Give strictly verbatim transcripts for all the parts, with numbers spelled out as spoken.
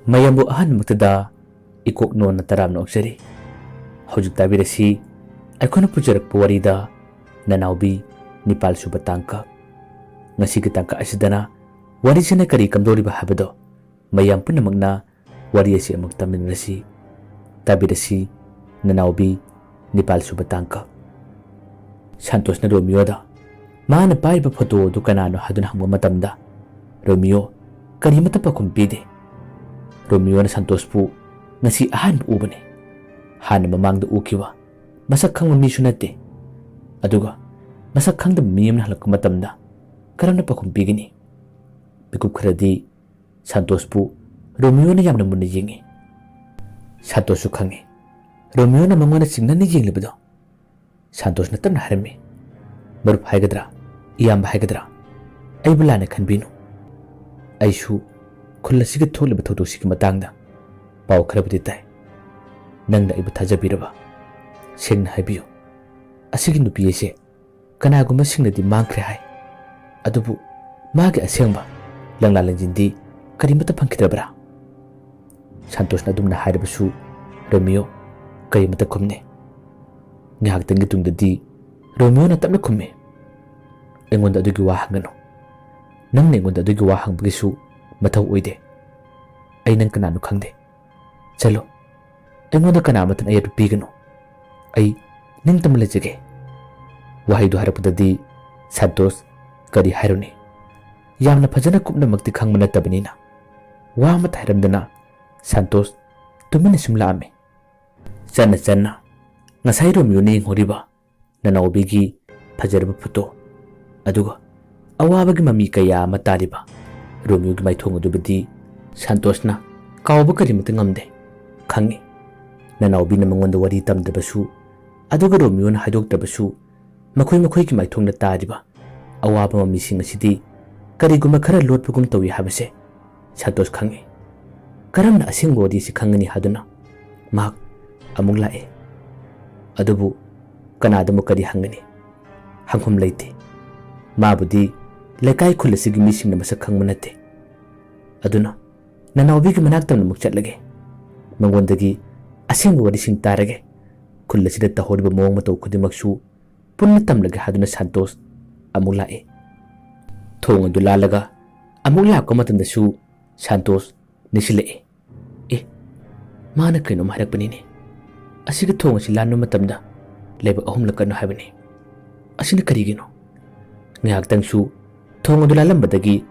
ꯃꯌꯥꯝꯕꯨ ꯑꯍꯥꯟꯕꯃꯛꯇꯗ ꯏꯀꯣꯛ ꯅꯣꯟꯅ ꯇꯔꯥꯝꯅ ꯑꯣꯛꯆꯔꯤ꯫ ꯍꯧꯖꯤꯛ ꯇꯥꯕꯤꯔꯁꯤ ꯑꯩꯈꯣꯏꯅ ꯄꯨꯖꯔꯛꯄ ꯋꯥꯔꯤꯗ ꯅꯅꯥꯎꯕꯤ ꯅꯤꯄꯥꯜ ꯁꯨꯕ ꯇꯥꯡꯀꯛ꯫ ꯉꯁꯤꯒꯤ ꯇꯥꯡꯀꯛ ꯑꯁꯤꯗꯅ ꯋꯥꯔꯤꯁꯤꯅ ꯀꯔꯤ ꯀꯝꯗꯧꯔꯤꯕ ꯍꯥꯏꯕꯗꯣ ꯃꯌꯥꯝ ꯄꯨꯝꯅꯃꯛꯅ ꯋꯥꯔꯤ ꯑꯁꯤ ꯑꯃꯨꯛ ꯇꯥꯃꯤꯟꯅꯔꯁꯤ꯫ ꯇꯥꯕꯤꯔꯁꯤ ꯅꯅꯥꯎꯕꯤ ꯅꯤꯄꯥꯜ ꯁꯨꯕ ꯇꯥꯡꯀꯛ꯫ ꯁꯟꯇꯣꯁꯅ ꯔꯣꯃꯤꯌꯣꯗ ꯃꯥꯅ ꯄꯥꯏꯔꯤꯕ ꯐꯣꯇꯣ ꯑꯗꯨ ꯀꯅꯥꯅꯣ ꯍꯥꯏꯗꯨꯅ ꯍꯪꯕ ꯃꯇꯝꯗ ꯔꯣꯃꯤꯌꯣ ꯀꯔꯤꯃꯠꯇ ꯄꯥꯎꯈꯨꯝ ꯄꯤꯗꯦ꯫ ꯔꯣꯃꯤꯌꯣꯅ ꯁꯟꯇꯣꯁꯄꯨ ꯉꯁꯤ ꯑꯍꯥꯟꯕ ꯎꯕꯅꯤ꯫ ꯍꯥꯟꯅ ꯃꯃꯥꯡꯗ ꯎꯈꯤꯕ ꯃꯁꯛ ꯈꯪꯕ ꯃꯤꯁꯨ ꯅꯠꯇꯦ꯫ ꯑꯗꯨꯒ ꯃꯁꯛ ꯈꯪꯗꯕ ꯃꯤ ꯑꯃꯅ ꯍꯜꯂꯛꯄ ꯃꯇꯝꯗ ꯀꯔꯝꯅ ꯄꯥꯎꯈꯨꯝ ꯄꯤꯒꯅꯤ? ꯃꯤꯀꯨꯞ ꯈꯔꯗꯤ ꯁꯟꯇꯣꯁꯄꯨ ꯔꯣꯃꯤꯌꯣꯅ ꯌꯥꯝꯅ ꯃꯨꯟꯅ ꯌꯦꯡꯉꯤ꯫ ꯁꯟꯇꯣꯁꯁꯨ ꯈꯪꯉꯤ ꯔꯣꯃꯤꯌꯣꯅ ꯃꯉꯣꯟꯗ ꯆꯤꯡꯅꯅ ꯌꯦꯡꯂꯤꯕꯗꯣ꯫ ꯁꯟꯇꯣꯁꯅ ꯇꯞꯅ ꯍꯥꯏꯔꯝꯃꯤ, "ꯃꯔꯨꯞ ꯍꯥꯏꯒꯗ꯭ꯔꯥ, ꯏꯌꯥꯝꯕ ꯍꯥꯏꯒꯗ꯭ꯔꯥ, ꯑꯩꯕꯨ ꯂꯥꯟꯅ ꯈꯟꯕꯤꯅꯨ꯫ ꯑꯩꯁꯨ ꯈꯨꯜ ꯑꯁꯤꯒꯤ ꯊꯣꯛꯂꯤꯕ ꯊꯧꯗꯣꯛꯁꯤꯒꯤ ꯃꯇꯥꯡꯗ ꯄꯥꯎ ꯈꯔꯕꯨꯗꯤ ꯇꯥꯏ꯫ ꯅꯪꯅ ꯑꯩꯕꯨ ꯊꯥꯖꯕꯤꯔꯕ? ꯁꯦꯡꯅ ꯍꯥꯏꯕꯤꯌꯨ, ꯑꯁꯤꯒꯤ ꯅꯨꯄꯤ ꯑꯁꯦ ꯀꯅꯥꯒꯨꯝꯕꯁꯤꯡꯅꯗꯤ ꯃꯥꯡꯈ꯭ꯔꯦ ꯍꯥꯏ, ꯑꯗꯨꯕꯨ ꯃꯥꯒꯤ ꯑꯁꯦꯡꯕ ꯂꯪꯂꯥ ꯂꯪꯖꯤꯟꯗꯤ ꯀꯔꯤꯃꯠꯇ ꯐꯪꯈꯤꯗ꯭ꯔꯕ꯭ꯔꯥ?" ꯁꯟꯇꯣꯁꯅ ꯑꯗꯨꯝꯅ ꯍꯥꯏꯔꯕꯁꯨ ꯔꯣꯃꯤꯌꯣ ꯀꯔꯤꯃꯠꯇ ꯈꯨꯝꯅꯦ꯫ ꯉꯥꯏꯍꯥꯛꯇꯪꯒꯤ ꯇꯨꯡꯗꯗꯤ ꯔꯣꯃꯤꯌꯣꯅ ꯇꯞꯅ ꯈꯨꯝꯃꯤ, "ꯑꯩꯉꯣꯟꯗ ꯑꯗꯨꯒꯤ ꯋꯥ ꯍꯪꯒꯅꯨ꯫ ꯅꯪꯅ ꯑꯩꯉꯣꯟꯗ ꯑꯗꯨꯒꯤ ꯋꯥ ꯍꯪꯕꯒꯤꯁꯨ ꯃꯊꯧ ꯑꯣꯏꯗꯦ꯫ ꯑꯩ ꯅꯪ ꯀꯅꯥꯅꯣ ꯈꯪꯗꯦ꯫ ꯆꯠꯂꯣ, ꯑꯩꯉꯣꯟꯗ ꯀꯅꯥ ꯑꯃꯠꯇꯅ ꯑꯌꯦꯠꯄ ꯄꯤꯒꯅꯨ꯫ ꯑꯩ ꯅꯤꯡꯇꯝꯅ ꯂꯩꯖꯒꯦ꯫" ꯋꯥꯍꯩꯗꯨ ꯍꯥꯏꯔꯛꯄꯗꯗꯤ ꯁꯟꯇꯣꯁ ꯀꯔꯤ ꯍꯥꯏꯔꯨꯅꯤ? ꯌꯥꯝꯅ ꯐꯖꯅ ꯀꯨꯞꯅꯃꯛꯇꯤ ꯈꯪꯕ ꯅꯠꯇꯕꯅꯤꯅ ꯋꯥ ꯑꯃꯠꯇ ꯍꯥꯏꯔꯝꯗꯅ ꯁꯟꯇꯣꯁ ꯇꯨꯃꯤꯟꯅ ꯁꯨꯝ ꯂꯥꯛꯑꯝꯃꯤ꯫ ꯆꯠꯅ ꯆꯠꯅ ꯉꯁꯥꯏ ꯔꯣꯃꯤꯌꯣꯅ ꯌꯦꯡꯍꯧꯔꯤꯕ ꯅꯅꯥꯎꯕꯤꯒꯤ ꯐꯖꯔꯕ ꯐꯣꯇꯣ, ꯑꯗꯨꯒ ꯑꯋꯥꯕꯒꯤ ꯃꯃꯤ ꯀꯌꯥ ꯑꯃ ꯇꯥꯔꯤꯕ ꯔꯣꯃꯤꯌꯣꯒꯤ ꯃꯥꯏꯊꯣꯡ ꯑꯗꯨꯕꯨꯗꯤ ꯁꯟꯇꯣꯁꯅ ꯀꯥꯎꯕ ꯀꯔꯤꯃꯠꯇ ꯉꯝꯗꯦ꯫ ꯈꯪꯉꯤ, ꯅꯅꯥꯎꯕꯤꯅ ꯃꯉꯣꯟꯗ ꯋꯥꯔꯤ ꯇꯝꯗꯕꯁꯨ, ꯑꯗꯨꯒ ꯔꯣꯃꯤꯌꯣꯅ ꯍꯥꯏꯗꯣꯛꯇꯕꯁꯨ, ꯃꯈꯣꯏ ꯃꯈꯣꯏꯒꯤ ꯃꯥꯏꯊꯣꯡꯗ ꯇꯥꯔꯤꯕ ꯑꯋꯥꯕ ꯃꯃꯤꯁꯤꯡ ꯑꯁꯤꯗꯤ ꯀꯔꯤꯒꯨꯝꯕ ꯈꯔ ꯂꯣꯠꯄꯒꯨꯝ ꯇꯧꯏ ꯍꯥꯏꯕꯁꯦ ꯁꯟꯇꯣꯁ ꯈꯪꯏ꯫ ꯀꯔꯝꯅ ꯑꯁꯦꯡꯕ ꯋꯥꯔꯤꯁꯤ ꯈꯪꯒꯅꯤ ꯍꯥꯏꯗꯨꯅ ꯃꯍꯥꯛ ꯑꯃꯨꯛ ꯂꯥꯛꯏ꯫ ꯑꯗꯨꯕꯨ ꯀꯅꯥꯗ ꯑꯃꯨꯛ ꯀꯔꯤ ꯍꯪꯒꯅꯤ? ꯍꯪꯐꯝ ꯂꯩꯇꯦ꯫ ꯃꯥꯕꯨꯗꯤ ꯂꯩꯀꯥꯏ ꯈꯨꯜ ꯑꯁꯤꯒꯤ ꯃꯤꯁꯤꯡꯅ ꯃꯁꯛ ꯈꯪꯕ ꯅꯠꯇꯦ꯫ ꯑꯗꯨꯅ ꯅꯅꯥꯎꯕꯤꯒꯤ ꯃꯅꯥꯛꯇ ꯑꯃꯨꯛ ꯆꯠꯂꯒꯦ꯫ ꯃꯉꯣꯟꯗꯒꯤ ꯑꯁꯦꯡꯕ ꯋꯥꯔꯤꯁꯤꯡ ꯇꯥꯔꯒꯦ꯫ ꯈꯨꯜ ꯑꯁꯤꯗ ꯇꯧꯍꯧꯔꯤꯕ ꯃꯑꯣꯡ ꯃꯇꯧ ꯈꯨꯗꯤꯡꯃꯛꯁꯨ ꯄꯨꯟꯅ ꯇꯝꯂꯒꯦ ꯍꯥꯏꯗꯨꯅ ꯁꯥꯟꯇꯣꯁ ꯑꯃꯨꯛ ꯂꯥꯛꯏ꯫ ꯊꯣꯡ ꯑꯗꯨ ꯂꯥꯜꯂꯒ ꯑꯃꯨꯛ ꯂꯥꯛꯄ ꯃꯇꯝꯗꯁꯨ ꯁꯥꯟꯇꯣꯁ ꯅꯤꯡꯁꯤꯡꯂꯛꯏ꯫ ꯑꯦ, ꯃꯥꯅ ꯀꯩꯅꯣꯝ ꯍꯥꯏꯔꯛꯄꯅꯤꯅꯦ꯫ ꯑꯁꯤꯒꯤ ꯊꯣꯡ ꯑꯁꯤ ꯂꯥꯟꯕ ꯃꯇꯝꯗ ꯂꯩꯕꯥꯛ ꯑꯍꯨꯝꯂꯛ ꯀꯠꯅꯨ ꯍꯥꯏꯕꯅꯤ꯫ ꯑꯁꯤꯅ ꯀꯔꯤꯒꯤꯅꯣ? ꯉꯥꯏꯍꯥꯛꯇꯪꯁꯨ ꯊꯣꯡ ꯑꯗꯨ ꯂꯥꯜꯂꯝꯕꯗꯒꯤ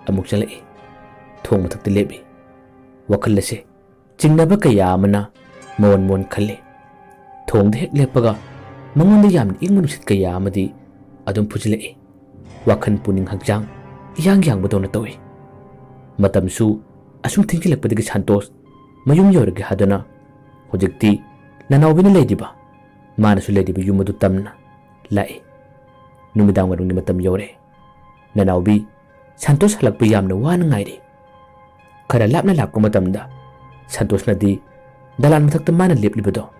ꯑꯃꯨꯛ ꯆꯠꯂꯛꯏ꯫ ꯊꯣꯡ ꯃꯊꯛꯇ ꯂꯦꯞꯏ꯫ ꯋꯥꯈꯜ ꯑꯁꯦ ꯆꯤꯡꯅꯕ ꯀꯌꯥ ꯑꯃꯅ ꯃꯋꯣꯟ ꯃꯋꯣꯟ ꯈꯜꯂꯤ꯫ ꯊꯣꯡꯗ ꯍꯦꯛ ꯂꯦꯞꯄꯒ ꯃꯉꯣꯟꯗ ꯌꯥꯝꯅ ꯏꯪꯕ ꯅꯨꯡꯁꯤꯠ ꯀꯌꯥ ꯑꯃꯗꯤ ꯑꯗꯨꯝ ꯐꯨꯖꯤꯜꯂꯛꯏ꯫ ꯋꯥꯈꯜ ꯄꯨꯛꯅꯤꯡ ꯍꯛꯆꯥꯡ ꯏꯌꯥꯡ ꯌꯥꯡꯕꯗꯧꯅ ꯇꯧꯏ꯫ ꯃꯇꯝꯁꯨ ꯑꯁꯨꯝ ꯊꯦꯡꯖꯤꯜꯂꯛꯄꯗꯒꯤ ꯁꯥꯟꯇꯣꯁ ꯃꯌꯨꯝ ꯌꯧꯔꯒꯦ ꯍꯥꯏꯗꯨꯅ ꯍꯧꯖꯤꯛꯇꯤ ꯅꯅꯥꯎꯕꯤꯅ ꯂꯩꯔꯤꯕ, ꯃꯥꯅꯁꯨ ꯂꯩꯔꯤꯕ ꯌꯨꯝ ꯑꯗꯨ ꯇꯝꯅ ꯂꯥꯛꯏ꯫ ꯅꯨꯃꯤꯗꯥꯡ ꯋꯥꯏꯔꯝꯒꯤ ꯃꯇꯝ ꯌꯧꯔꯦ꯫ ꯅꯅꯥꯎꯕꯤ ꯁꯥꯟꯇꯣꯁ ꯍꯜꯂꯛꯄ ꯌꯥꯝꯅ ꯋꯥꯅ ꯉꯥꯏꯔꯤ꯫ ꯈꯔ ꯂꯥꯞꯅ ꯂꯥꯛꯄ ꯃꯇꯝꯗ ꯁꯥꯟꯇꯣꯁꯅꯗꯤ ꯗꯂꯥꯟ ꯃꯊꯛꯇ ꯃꯥꯅ ꯂꯦꯞꯂꯤꯕꯗꯣ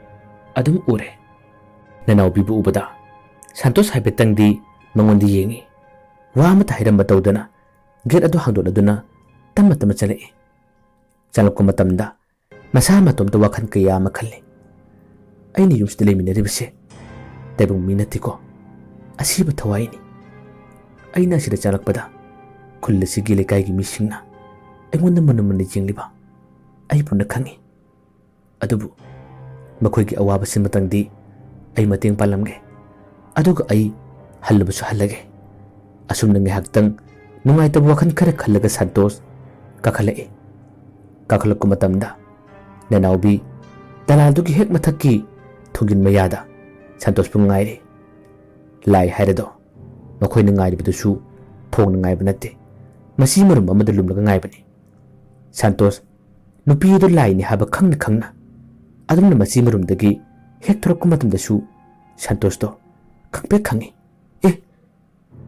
ꯑꯗꯨꯝ ꯎꯔꯦ꯫ ꯅꯅꯥꯎꯕꯤꯕꯨ ꯎꯕꯗ ꯁꯥꯟꯇꯣꯁ ꯍꯥꯏꯐꯦꯠꯇꯪꯗꯤ ꯃꯉꯣꯟꯗ ꯌꯦꯡꯉꯤ꯫ ꯋꯥ ꯑꯃꯠꯇ ꯍꯥꯏꯔꯝꯕ ꯇꯧꯗꯅ ꯒꯦꯠ ꯑꯗꯨ ꯍꯥꯡꯗꯣꯛꯂꯗꯨꯅ ꯇꯞꯅ ꯇꯞꯅ ꯆꯪꯂꯛꯏ꯫ ꯆꯪꯂꯛꯄ ꯃꯇꯝꯗ ꯃꯁꯥ ꯃꯇꯣꯝꯇ ꯋꯥꯈꯜ ꯀꯌꯥ ꯑꯃ ꯈꯜꯂꯤ꯫ ꯑꯩꯅ ꯌꯨꯝꯁꯤꯗ ꯂꯩꯃꯤꯟꯅꯔꯤꯕꯁꯦ ꯇꯥꯏꯕꯪ ꯃꯤ ꯅꯠꯇꯦꯀꯣ, ꯑꯁꯤꯕ ꯊꯋꯥꯏꯅꯤ꯫ ꯑꯩꯅ ꯑꯁꯤꯗ ꯆꯪꯂꯛꯄꯗ ꯈꯨꯜ ꯑꯁꯤꯒꯤ ꯂꯩꯀꯥꯏꯒꯤ ꯃꯤꯁꯤꯡꯅ ꯑꯩꯉꯣꯟꯗ ꯃꯨꯟꯅ ꯃꯨꯟꯅ ꯌꯦꯡꯂꯤꯕ ꯑꯩꯕꯨꯅ ꯈꯪꯏ꯫ ꯑꯗꯨꯕꯨ ꯃꯈꯣꯏꯒꯤ ꯑꯋꯥꯕ ꯁꯤꯟꯕꯇꯪꯗꯤ ꯑꯩ ꯃꯇꯦꯡ ꯄꯥꯡꯂꯝꯒꯦ, ꯑꯗꯨꯒ ꯑꯩ ꯍꯜꯂꯕꯁꯨ ꯍꯜꯂꯒꯦ꯫ ꯑꯁꯨꯝꯅ ꯉꯥꯏꯍꯥꯛꯇꯪ ꯅꯨꯡꯉꯥꯏꯇꯕ ꯋꯥꯈꯜ ꯈꯔ ꯈꯜꯂꯒ ꯁꯥꯟꯇꯣꯁ ꯀꯥꯈꯠꯂꯛꯏ꯫ ꯀꯥꯈꯠꯂꯛꯄ ꯃꯇꯝꯗ ꯅꯅꯥꯎꯕꯤ ꯗꯂꯥꯜꯗꯨꯒꯤ ꯍꯦꯛ ꯃꯊꯛꯀꯤ ꯊꯣꯡꯖꯤꯟ ꯃꯌꯥꯗ ꯁꯥꯟꯇꯣꯁꯄꯨ ꯉꯥꯏꯔꯤ꯫ ꯂꯥꯏ ꯍꯥꯏꯔꯗꯣ ꯃꯈꯣꯏꯅ ꯉꯥꯏꯔꯤꯕꯗꯨꯁꯨ ꯊꯣꯡꯅ ꯉꯥꯏꯕ ꯅꯠꯇꯦ, ꯃꯆꯤ ꯃꯔꯨꯝ ꯑꯃꯗ ꯂꯨꯝꯂꯒ ꯉꯥꯏꯕꯅꯤ꯫ ꯁꯥꯟꯇꯣꯁ ꯅꯨꯄꯤ ꯑꯗꯨ ꯂꯥꯏꯅꯤ ꯍꯥꯏꯕ ꯈꯪꯅ ꯈꯪꯅ ꯑꯗꯨꯝꯅ ꯃꯆꯤ ꯃꯔꯨꯝꯗꯒꯤ ꯍꯦꯛ ꯊꯣꯔꯛꯄ ꯃꯇꯝꯗꯁꯨ ꯁꯥꯟꯇꯣꯁꯇꯣ ꯈꯪꯄ꯭ꯔꯦꯛ ꯈꯪꯏ꯫ "ꯑꯦ,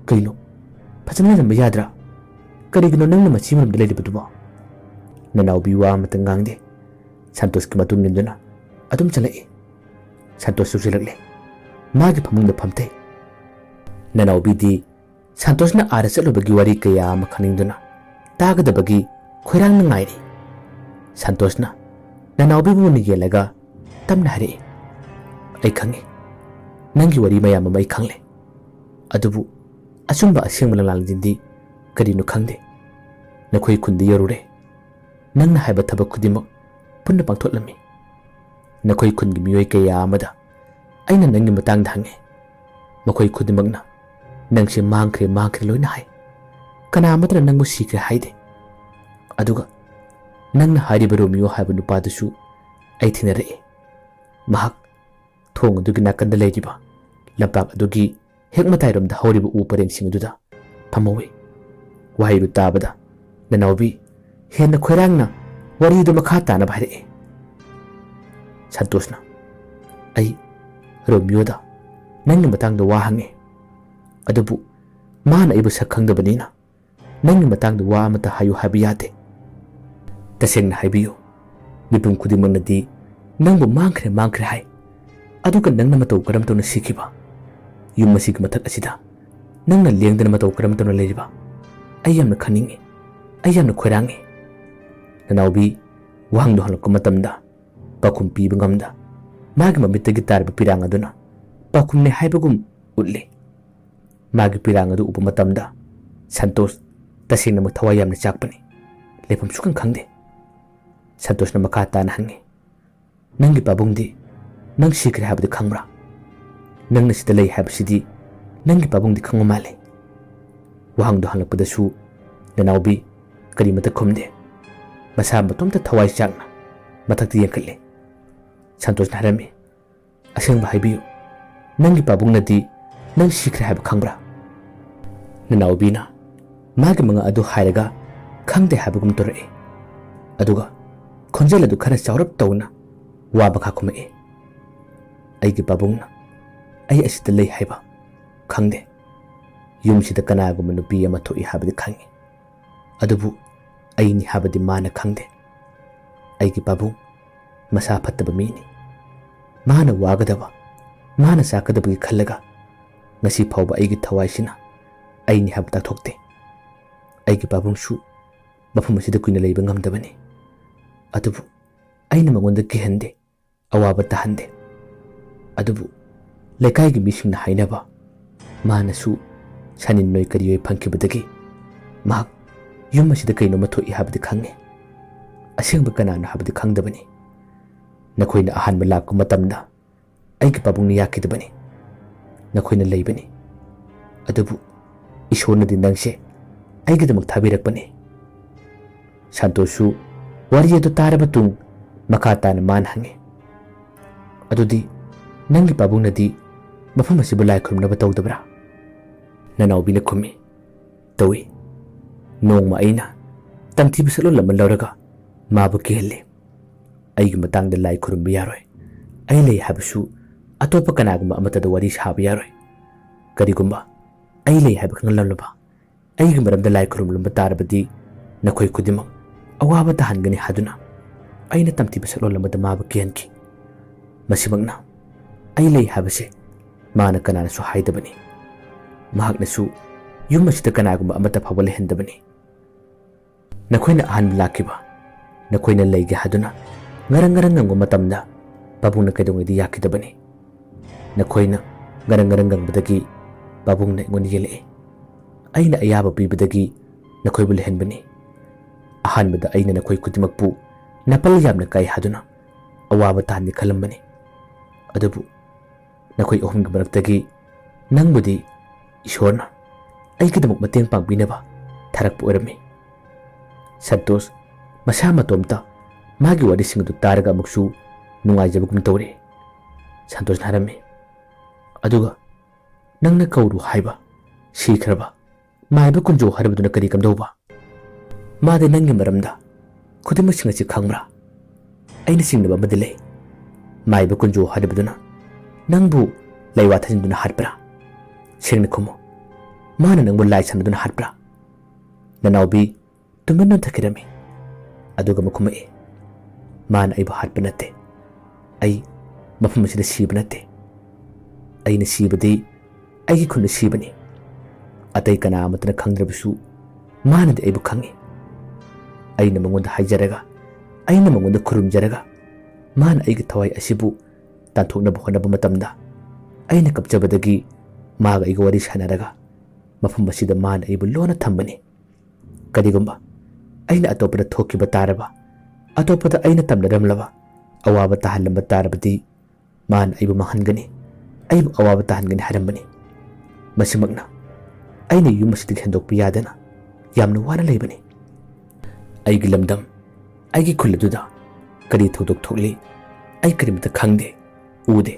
ꯀꯩꯅꯣ? ꯐꯖꯅ ꯂꯩꯔꯝꯕ ꯌꯥꯗ꯭ꯔꯥ? ꯀꯔꯤꯒꯤꯅꯣ ꯅꯪꯅ ꯃꯆꯤ ꯃꯔꯨꯝꯗ ꯂꯩꯔꯤꯕꯗꯨꯕꯣ?" ꯅꯅꯥꯎꯕꯤ ꯋꯥ ꯑꯃꯇ ꯉꯥꯡꯗꯦ꯫ ꯁꯥꯟꯇꯣꯁꯀꯤ ꯃꯇꯨꯡ ꯏꯟꯗꯨꯅ ꯑꯗꯨꯝ ꯆꯠꯂꯛꯏ꯫ ꯁꯥꯟꯇꯣꯁ ꯆꯨꯁꯤꯜꯂꯛꯂꯦ꯫ ꯃꯥꯒꯤ ꯐꯃꯨꯡꯗ ꯐꯝꯊꯩ꯫ ꯅꯅꯥꯎꯕꯤꯗꯤ ꯁꯥꯟꯇꯣꯁꯅ ꯑꯥꯗ ꯆꯠꯂꯨꯕꯒꯤ ꯋꯥꯔꯤ ꯀꯌꯥ ꯑꯃ ꯈꯪꯅꯤꯡꯗꯨꯅ ꯇꯥꯒꯗꯕꯒꯤ ꯈꯣꯏꯔꯥꯡꯅ ꯉꯥꯏꯔꯤ꯫ ꯁꯟꯇꯣꯁꯅ ꯅꯅꯥꯎꯕꯤꯕꯨ ꯃꯨꯟꯅ ꯌꯦꯡꯂꯒ ꯇꯞꯅ ꯍꯥꯏꯔꯛꯏ, "ꯑꯩ ꯈꯪꯉꯤ, ꯅꯪꯒꯤ ꯋꯥꯔꯤ ꯃꯌꯥꯝ ꯑꯃ ꯑꯩ ꯈꯪꯂꯦ꯫ ꯑꯗꯨꯕꯨ ꯑꯆꯨꯝꯕ ꯑꯁꯦꯡꯕ ꯂꯪꯂꯥꯟꯁꯤꯡꯗꯤ ꯀꯔꯤꯅꯣ ꯈꯪꯗꯦ꯫ ꯅꯈꯣꯏ ꯈꯨꯟꯗ ꯌꯧꯔꯨꯔꯦ꯫ ꯅꯪꯅ ꯍꯥꯏꯕ ꯊꯕꯛ ꯈꯨꯗꯤꯡꯃꯛ ꯄꯨꯟꯅ ꯄꯥꯡꯊꯣꯛꯂꯝꯃꯤ꯫ ꯅꯈꯣꯏ ꯈꯨꯟꯒꯤ ꯃꯤꯑꯣꯏ ꯀꯌꯥ ꯑꯃꯗ ꯑꯩꯅ ꯅꯪꯒꯤ ꯃꯇꯥꯡꯗ ꯍꯪꯉꯤ꯫ ꯃꯈꯣꯏ ꯈꯨꯗꯤꯡꯃꯛꯅ ꯅꯪꯁꯦ ꯃꯥꯡꯈ꯭ꯔꯦ, ꯃꯥꯡꯈ꯭ꯔꯦ ꯂꯣꯏꯅ ꯍꯥꯏ꯫ ꯀꯅꯥ ꯑꯃꯠꯇꯅ ꯅꯪꯕꯨ ꯁꯤꯈ꯭ꯔꯦ ꯍꯥꯏꯗꯦ꯫ ꯑꯗꯨꯒ ꯅꯪꯅ ꯍꯥꯏꯔꯤꯕ ꯔꯣꯃꯤꯌꯣ ꯍꯥꯏꯕ ꯅꯨꯄꯥꯗꯨꯁꯨ ꯑꯩ ꯊꯦꯡꯅꯔꯛꯏ꯫ ꯃꯍꯥꯛ ꯊꯣꯡ ꯑꯗꯨꯒꯤ ꯅꯥꯀꯟꯗ ꯂꯩꯔꯤꯕ ꯂꯝꯄꯥꯛ ꯑꯗꯨꯒꯤ ꯍꯦꯛ ꯃꯇꯥꯏꯔꯣꯝꯗ ꯍꯧꯔꯤꯕ ꯎ ꯄꯔꯦꯡꯁꯤꯡ ꯑꯗꯨꯗ ꯐꯝꯍꯧꯋꯤ꯫" ꯋꯥꯍꯩꯗꯨ ꯇꯥꯕꯗ ꯅꯅꯥꯎꯕꯤ ꯍꯦꯟꯅ ꯈꯣꯏꯔꯥꯡꯅ ꯋꯥꯔꯤꯗꯨ ꯃꯈꯥ ꯇꯥꯅꯕ ꯍꯥꯏꯔꯛꯏ꯫ ꯁꯟꯇꯣꯁꯅ, "ꯑꯩ ꯔꯣꯃꯤꯌꯣꯗ ꯅꯪꯒꯤ ꯃꯇꯥꯡꯗ ꯋꯥ ꯍꯪꯉꯤ꯫ ꯑꯗꯨꯕꯨ ꯃꯥꯅ ꯑꯩꯕꯨ ꯁꯛ ꯈꯪꯗꯕꯅꯤꯅ ꯅꯪꯒꯤ ꯃꯇꯥꯡꯗ ꯋꯥ ꯑꯃꯠꯇ ꯍꯥꯏꯌꯨ ꯍꯥꯏꯕ ꯌꯥꯗꯦ꯫ ꯇꯁꯦꯡꯅ ꯍꯥꯏꯕꯤꯌꯨ, ꯃꯤꯄꯨꯝ ꯈꯨꯗꯤꯡꯃꯛꯅꯗꯤ ꯅꯪꯕꯨ ꯃꯥꯡꯈ꯭ꯔꯦ, ꯃꯥꯡꯈ꯭ꯔꯦ ꯍꯥꯏ꯫ ꯑꯗꯨꯒ ꯅꯪꯅ ꯃꯇꯧ ꯀꯔꯝ ꯇꯧꯅ ꯁꯤꯈꯤꯕ? ꯌꯨꯝ ꯑꯁꯤꯒꯤ ꯃꯊꯛ ꯑꯁꯤꯗ ꯅꯪꯅ ꯂꯦꯡꯗꯅ ꯃꯇꯧ ꯀꯔꯝ ꯇꯧꯅ ꯂꯩꯔꯤꯕ? ꯑꯩ ꯌꯥꯝꯅ ꯈꯪꯅꯤꯡꯏ꯫ ꯑꯩ ꯌꯥꯝꯅ ꯈꯣꯏꯔꯥꯡꯏ꯫" ꯅꯅꯥꯎꯕꯤ ꯋꯥꯍꯪꯗꯨ ꯍꯪꯂꯛꯄ ꯃꯇꯝꯗ ꯄꯥꯎꯈꯨꯝ ꯄꯤꯕ ꯉꯝꯗ ꯃꯥꯒꯤ ꯃꯃꯤꯠꯇꯒꯤ ꯇꯥꯔꯤꯕ ꯄꯤꯔꯥꯡ ꯑꯗꯨꯅ ꯄꯥꯎꯈꯨꯝꯅꯦ ꯍꯥꯏꯕꯒꯨꯝ ꯎꯠꯂꯤ꯫ ꯃꯥꯒꯤ ꯄꯤꯔꯥꯡ ꯑꯗꯨ ꯎꯕ ꯃꯇꯝꯗ ꯁꯟꯇꯣꯁ ꯇꯁꯦꯡꯅꯃꯛ ꯊꯋꯥꯏ ꯌꯥꯝꯅ ꯆꯥꯛꯄꯅꯤ꯫ ꯂꯩꯐꯝ ꯁꯨꯈꯪ ꯈꯪꯗꯦ꯫ ꯁꯟꯇꯣꯁꯅ ꯃꯈꯥ ꯇꯥꯅ ꯍꯪꯉꯤ, "ꯅꯪꯒꯤ ꯄꯥꯕꯨꯡꯗꯤ ꯅꯪ ꯁꯤꯈ꯭ꯔꯦ ꯍꯥꯏꯕꯗꯤ ꯈꯪꯕ꯭ꯔꯥ? ꯅꯪꯅ ꯁꯤꯗ ꯂꯩ ꯍꯥꯏꯕꯁꯤꯗꯤ ꯅꯪꯒꯤ ꯄꯥꯕꯨꯡꯗꯤ ꯈꯪꯕ ꯃꯥꯜꯂꯦ?" ꯋꯥꯍꯪꯗꯨ ꯍꯪꯂꯛꯄꯗꯁꯨ ꯅꯅꯥꯎꯕꯤ ꯀꯔꯤꯃꯠꯇ ꯈꯨꯝꯗꯦ꯫ ꯃꯁꯥ ꯃꯇꯣꯝꯇ ꯊꯋꯥꯏ ꯆꯥꯛꯅ ꯃꯊꯛꯇ ꯌꯦꯡꯈꯠꯂꯤ꯫ ꯁꯟꯇꯣꯁꯅ ꯍꯥꯏꯔꯝꯃꯤ, "ꯑꯁꯦꯡꯕ ꯍꯥꯏꯕꯤꯌꯨ, ꯅꯪꯒꯤ ꯄꯥꯕꯨꯡꯅꯗꯤ ꯅꯪ ꯁꯤꯈ꯭ꯔꯦ ꯍꯥꯏꯕ ꯈꯪꯕ꯭ꯔꯥ?" ꯅꯅꯥꯎꯕꯤꯅ ꯃꯥꯒꯤ ꯃꯉꯥ ꯑꯗꯨ ꯍꯥꯏꯔꯒ ꯈꯪꯗꯦ ꯍꯥꯏꯕꯒꯨꯝ ꯇꯧꯔꯛꯏ꯫ ꯑꯗꯨꯒ ꯈꯣꯟꯖꯦꯜ ꯑꯗꯨ ꯈꯔ ꯆꯥꯎꯔꯞ ꯇꯧꯅ ꯋꯥ ꯃꯈꯥ ꯈꯨꯝꯃꯛꯏ, "ꯑꯩꯒꯤ ꯄꯥꯕꯨꯡꯅ ꯑꯩ ꯑꯁꯤꯗ ꯂꯩ ꯍꯥꯏꯕ ꯈꯪꯗꯦ꯫ ꯌꯨꯝꯁꯤꯗ ꯀꯅꯥꯒꯨꯝꯕ ꯅꯨꯄꯤ ꯑꯃ ꯊꯣꯛꯏ ꯍꯥꯏꯕꯗꯤ ꯈꯪꯏ, ꯑꯗꯨꯕꯨ ꯑꯩꯅꯤ ꯍꯥꯏꯕꯗꯤ ꯃꯥꯅ ꯈꯪꯗꯦ꯫ ꯑꯩꯒꯤ ꯄꯥꯕꯨꯡ ꯃꯁꯥ ꯐꯠꯇꯕ ꯃꯤꯅꯤ꯫ ꯃꯥꯅ ꯋꯥꯒꯗꯕ, ꯃꯥꯅ ꯆꯥꯛꯀꯗꯕꯒꯤ ꯈꯜꯂꯒ ꯉꯁꯤ ꯐꯥꯎꯕ ꯑꯩꯒꯤ ꯊꯋꯥꯏꯁꯤꯅ ꯑꯩꯅꯤ ꯍꯥꯏꯕ ꯇꯥꯛꯊꯣꯛꯇꯦ꯫ ꯑꯩꯒꯤ ꯄꯥꯕꯨꯡꯁꯨ ꯃꯐꯝ ꯑꯁꯤꯗ ꯀꯨꯏꯅ ꯂꯩꯕ ꯉꯝꯗꯕꯅꯤ꯫ ꯑꯗꯨꯕꯨ ꯑꯩꯅ ꯃꯉꯣꯟꯗ ꯀꯤꯍꯟꯗꯦ, ꯑꯋꯥꯕ ꯇꯥꯍꯟꯗꯦ꯫ ꯑꯗꯨꯕꯨ ꯂꯩꯀꯥꯏꯒꯤ ꯃꯤꯁꯤꯡꯅ ꯍꯥꯏꯅꯕ, ꯃꯥꯅꯁꯨ ꯁꯅꯤꯟ ꯅꯣꯏ ꯀꯔꯤ ꯑꯣꯏ ꯐꯪꯈꯤꯕꯗꯒꯤ ꯃꯍꯥꯛ ꯌꯨꯝ ꯑꯁꯤꯗ ꯀꯩꯅꯣꯝꯃ ꯊꯣꯛꯏ ꯍꯥꯏꯕꯗꯤ ꯈꯪꯉꯤ꯫ ꯑꯁꯦꯡꯕ ꯀꯅꯥꯅꯣ ꯍꯥꯏꯕꯗꯤ ꯈꯪꯗꯕꯅꯤ꯫ ꯅꯈꯣꯏꯅ ꯑꯍꯥꯟꯕ ꯂꯥꯛꯄ ꯃꯇꯝꯗ ꯑꯩꯒꯤ ꯄꯥꯕꯨꯡꯅ ꯌꯥꯈꯤꯗꯕꯅꯤ꯫ ꯅꯈꯣꯏꯅ ꯂꯩꯕꯅꯤ꯫ ꯑꯗꯨꯕꯨ ꯏꯁꯣꯔꯅꯗꯤ ꯅꯪꯁꯦ ꯑꯩꯒꯤꯗꯃꯛ ꯊꯥꯕꯤꯔꯛꯄꯅꯤ꯫ ꯁꯟꯇꯣꯁꯁꯨ ꯋꯥꯔꯤ ꯑꯗꯨ ꯇꯥꯔꯕ ꯇꯨꯡ ꯃꯈꯥ ꯇꯥꯅ ꯃꯥꯅ ꯍꯪꯉꯤ, "ꯑꯗꯨꯗꯤ ꯅꯪꯒꯤ ꯄꯥꯕꯨꯡꯅꯗꯤ ꯃꯐꯝ ꯑꯁꯤꯕꯨ ꯂꯥꯏ ꯈꯨꯔꯨꯝꯅꯕ ꯇꯧꯗꯕ꯭ꯔꯥ?" ꯅꯅꯥꯎꯕꯤꯅ ꯈꯨꯝꯃꯤ, "ꯇꯧꯏ꯫ ꯅꯣꯡꯃ ꯑꯩꯅ ꯇꯝꯊꯤꯕ ꯁꯛꯂꯣꯟ ꯑꯃ ꯂꯧꯔꯒ ꯃꯥꯕꯨ ꯀꯤꯍꯜꯂꯤ꯫ ꯑꯩꯒꯤ ꯃꯇꯥꯡꯗ ꯂꯥꯏ ꯈꯨꯔꯨꯝꯕ ꯌꯥꯔꯣꯏ꯫ ꯑꯩ ꯂꯩ ꯍꯥꯏꯕꯁꯨ ꯑꯇꯣꯞꯄ ꯀꯅꯥꯒꯨꯝꯕ ꯑꯃꯠꯇꯗ ꯋꯥꯔꯤ ꯁꯥꯕ ꯌꯥꯔꯣꯏ꯫ ꯀꯔꯤꯒꯨꯝꯕ ꯑꯩ ꯂꯩ ꯍꯥꯏꯕ ꯈꯪꯍꯜꯂꯝꯂꯕ, ꯑꯩꯒꯤ ꯃꯔꯝꯗ ꯂꯥꯏ ꯈꯨꯔꯨꯝꯂꯝꯕ ꯇꯥꯔꯕꯗꯤ ꯅꯈꯣꯏ ꯈꯨꯗꯤꯡꯃꯛ ꯑꯋꯥꯕ ꯇꯥꯍꯟꯒꯅꯤ ꯍꯥꯏꯗꯨꯅ ꯑꯩꯅ ꯇꯝꯊꯤꯕ ꯁꯛꯂꯣꯟ ꯑꯃꯗ ꯃꯥꯕꯨ ꯀꯤꯍꯟꯈꯤ꯫ ꯃꯁꯤꯃꯛꯅ ꯑꯩ ꯂꯩ ꯍꯥꯏꯕꯁꯦ ꯃꯥꯅ ꯀꯅꯥꯅꯁꯨ ꯍꯥꯏꯗꯕꯅꯤ꯫ ꯃꯍꯥꯛꯅꯁꯨ ꯌꯨꯝ ꯑꯁꯤꯗ ꯀꯅꯥꯒꯨꯝꯕ ꯑꯃꯠꯇ ꯐꯥꯎꯕ ꯂꯩꯍꯟꯗꯕꯅꯤ꯫ ꯅꯈꯣꯏꯅ ꯑꯍꯥꯟꯕ ꯂꯥꯛꯈꯤꯕ, ꯅꯈꯣꯏꯅ ꯂꯩꯒꯦ ꯍꯥꯏꯗꯨꯅ ꯉꯔꯪ ꯉꯔꯪ ꯉꯪꯕ ꯃꯇꯝꯗ ꯄꯥꯕꯨꯡꯅ ꯀꯩꯗꯧꯉꯩꯗ ꯌꯥꯈꯤꯗꯕꯅꯤ꯫ ꯅꯈꯣꯏꯅ ꯉꯔꯪ ꯉꯔꯪ ꯉꯪꯕꯗꯒꯤ ꯄꯥꯕꯨꯡꯅ ꯑꯩꯉꯣꯟꯗ ꯌꯦꯜꯂꯛꯏ꯫ ꯑꯩꯅ ꯑꯌꯥꯕ ꯄꯤꯕꯗꯒꯤ ꯅꯈꯣꯏꯕꯨ ꯂꯩꯍꯟꯕꯅꯤ꯫ ꯑꯍꯥꯟꯕꯗ ꯑꯩꯅ ꯅꯈꯣꯏ ꯈꯨꯗꯤꯡꯃꯛꯄꯨ ꯅꯥꯄꯜ ꯌꯥꯝꯅ ꯀꯥꯏ ꯍꯥꯏꯗꯨꯅ ꯑꯋꯥꯕ ꯇꯥꯍꯟꯒꯦ ꯈꯜꯂꯝꯕꯅꯤ꯫ ꯑꯗꯨꯕꯨ ꯅꯈꯣꯏ ꯑꯍꯨꯝꯒꯤ ꯃꯔꯛꯇꯒꯤ ꯅꯪꯕꯨꯗꯤ ꯏꯁꯣꯔꯅ ꯑꯩꯒꯤꯗꯃꯛ ꯃꯇꯦꯡ ꯄꯥꯡꯕꯤꯅꯕ ꯊꯥꯔꯛꯄ ꯑꯣꯏꯔꯝꯃꯤ꯫" ꯁꯟꯇꯣꯁ ꯃꯁꯥ ꯃꯇꯣꯝꯇ ꯃꯥꯒꯤ ꯋꯥꯔꯤꯁꯤꯡ ꯑꯗꯨ ꯇꯥꯔꯒ ꯑꯃꯨꯛꯁꯨ ꯅꯨꯡꯉꯥꯏꯖꯕꯒꯨꯝ ꯇꯧꯔꯦ꯫ ꯁꯟꯇꯣꯁꯅ ꯍꯥꯏꯔꯝꯃꯤ, "ꯑꯗꯨꯒ ꯅꯪꯅ ꯀꯧꯔꯨ ꯍꯥꯏꯕ ꯁꯤꯈ꯭ꯔꯕ ꯃꯥꯏꯕ ꯀꯨꯟꯖꯣ ꯍꯥꯏꯔꯕꯗꯨꯅ ꯀꯔꯤ ꯀꯝꯗꯧꯕ? ꯃꯥꯗꯤ ꯅꯪꯒꯤ ꯃꯔꯝꯗ ꯈꯨꯗꯤꯡꯃꯛꯁꯤꯡ ꯑꯁꯤ ꯈꯪꯕ꯭ꯔꯥ? ꯑꯩꯅ ꯆꯤꯡꯅꯕ ꯑꯃꯗꯤ ꯂꯩ꯫ ꯃꯥꯏꯕ ꯀꯨꯟꯖꯣ ꯍꯥꯏꯔꯕꯗꯨꯅ ꯅꯪꯕꯨ ꯂꯩꯋꯥ ꯊꯥꯖꯤꯟꯗꯨꯅ ꯍꯥꯠꯄ꯭ꯔꯥ? ꯁꯦꯡꯅ ꯈꯨꯝꯃꯨ꯫ ꯃꯥꯅ ꯅꯪꯕꯨ ꯂꯥꯏ ꯁꯥꯟꯅꯗꯨꯅ ꯍꯥꯠꯄ꯭ꯔꯥ?" ꯅꯅꯥꯎꯕꯤ ꯇꯨꯃꯤꯟꯅ ꯊꯛꯈꯤꯔꯝꯃꯤ꯫ ꯑꯗꯨꯒ ꯑꯃꯨꯛ ꯈꯨꯝꯃꯛꯏ, "ꯃꯥꯅ ꯑꯩꯕꯨ ꯍꯥꯠꯄ ꯅꯠꯇꯦ꯫ ꯑꯩ ꯃꯐꯝ ꯑꯁꯤꯗ ꯁꯤꯕ ꯅꯠꯇꯦ꯫ ꯑꯩꯅ ꯁꯤꯕꯗꯤ ꯑꯩꯒꯤ ꯈꯨꯠꯅ ꯁꯤꯕꯅꯤ꯫ ꯑꯇꯩ ꯀꯅꯥ ꯑꯃꯠꯇꯅ ꯈꯪꯗ꯭ꯔꯕꯁꯨ ꯃꯥꯅꯗꯤ ꯑꯩꯕꯨ ꯈꯪꯏ꯫ ꯑꯩꯅ ꯃꯉꯣꯟꯗ ꯍꯥꯏꯖꯔꯒ ꯑꯩꯅ ꯃꯉꯣꯟꯗ ꯈꯨꯔꯨꯝꯖꯔꯒ ꯃꯥꯅ ꯑꯩꯒꯤ ꯊꯋꯥꯏ ꯑꯁꯤꯕꯨ ꯇꯥꯟꯊꯣꯛꯅꯕ ꯍꯣꯠꯅꯕ ꯃꯇꯝꯗ, ꯑꯩꯅ ꯀꯞꯆꯕꯗꯒꯤ ꯃꯥꯒ ꯑꯩꯒ ꯋꯥꯔꯤ ꯁꯥꯟꯅꯔꯒ ꯃꯐꯝ ꯑꯁꯤꯗ ꯃꯥꯅ ꯑꯩꯕꯨ ꯂꯣꯟꯅ ꯊꯝꯕꯅꯤ꯫ ꯀꯔꯤꯒꯨꯝꯕ ꯑꯩꯅ ꯑꯇꯣꯞꯄꯗ ꯊꯣꯛꯈꯤꯕ ꯇꯥꯔꯕ, ꯑꯇꯣꯞꯄꯗ ꯑꯩꯅ ꯇꯝꯅꯔꯝꯂꯕ ꯑꯋꯥꯕ ꯇꯥꯍꯜꯂꯝꯕ ꯇꯥꯔꯕꯗꯤ, ꯃꯥꯅ ꯑꯩꯕꯨ ꯃꯥꯡꯍꯟꯒꯅꯤ, ꯑꯩꯕꯨ ꯑꯋꯥꯕ ꯇꯥꯍꯟꯒꯅꯤ ꯍꯥꯏꯔꯝꯕꯅꯤ꯫ ꯃꯁꯤꯃꯛꯅ ꯑꯩꯅ ꯌꯨꯝ ꯑꯁꯤꯗꯒꯤ ꯍꯦꯟꯗꯣꯛꯄ ꯌꯥꯗꯅ ꯌꯥꯝꯅ ꯋꯥꯅ ꯂꯩꯕꯅꯤ꯫ ꯑꯩꯒꯤ ꯂꯝꯗꯝ, ꯑꯩꯒꯤ ꯈꯨꯜ ꯑꯗꯨꯗ ꯀꯔꯤ ꯊꯧꯗꯣꯛ ꯊꯣꯛꯂꯤ, ꯑꯩ ꯀꯔꯤꯃꯠꯇ ꯈꯪꯗꯦ, ꯎꯗꯦ꯫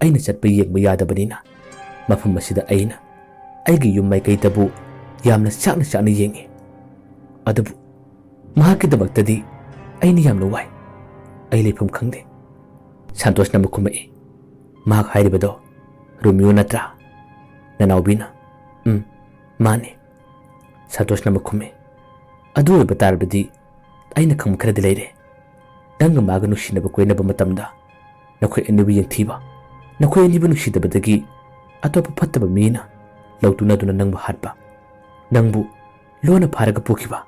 ꯑꯩꯅ ꯆꯠꯄ ꯌꯦꯡꯕ ꯌꯥꯗꯕꯅꯤꯅ ꯃꯐꯝ ꯑꯁꯤꯗ ꯑꯩꯅ ꯑꯩꯒꯤ ꯌꯨꯝ ꯃꯥꯏꯀꯩꯗꯕꯨ ꯌꯥꯝꯅ ꯆꯥꯛꯅ ꯆꯥꯛꯅ ꯌꯦꯡꯉꯤ꯫ ꯑꯗꯨꯕꯨ ꯃꯍꯥꯛꯀꯤꯗꯃꯛꯇꯗꯤ ꯑꯩꯅ ꯌꯥꯝꯅ ꯋꯥꯏ꯫ ꯑꯩ ꯂꯩꯐꯝ ꯈꯪꯗꯦ꯫ ꯁꯟꯇꯣꯁꯅ ꯑꯃꯨꯛ ꯈꯨꯝꯃꯛꯏ꯫ ꯃꯍꯥꯛ ꯍꯥꯏꯔꯤꯕꯗꯣ ꯔꯣꯃꯤꯌꯣ ꯅꯠꯇ꯭ꯔꯥ? ꯅꯅꯥꯎꯕꯤꯅ, "ꯎꯝ, ꯃꯥꯅꯦ꯫" ꯁꯟꯇꯣꯁꯅ ꯑꯃꯨꯛ ꯈꯨꯝꯃꯤ꯫ "ꯑꯗꯨ ꯑꯣꯏꯕ ꯇꯥꯔꯕꯗꯤ ꯑꯩꯅ ꯈꯪꯕ ꯈꯔꯗꯤ ꯂꯩꯔꯦ꯫ ꯅꯪꯒ ꯃꯥꯒ ꯅꯨꯡꯁꯤꯅꯕ ꯀꯣꯏꯅꯕ ꯃꯇꯝꯗ ꯅꯈꯣꯏ ꯑꯅꯤꯕꯨ ꯌꯦꯡꯊꯤꯕ, ꯅꯈꯣꯏ ꯑꯅꯤꯕꯨ ꯅꯨꯡꯁꯤꯗꯕꯗꯒꯤ ꯑꯇꯣꯞꯄ ꯐꯠꯇꯕ ꯃꯤꯅ ꯂꯧꯇꯨꯅꯗꯨꯅ ꯅꯪꯕꯨ ꯍꯥꯠꯄ, ꯅꯪꯕꯨ ꯂꯣꯟꯅ ꯐꯥꯔꯒ ꯄꯨꯈꯤꯕ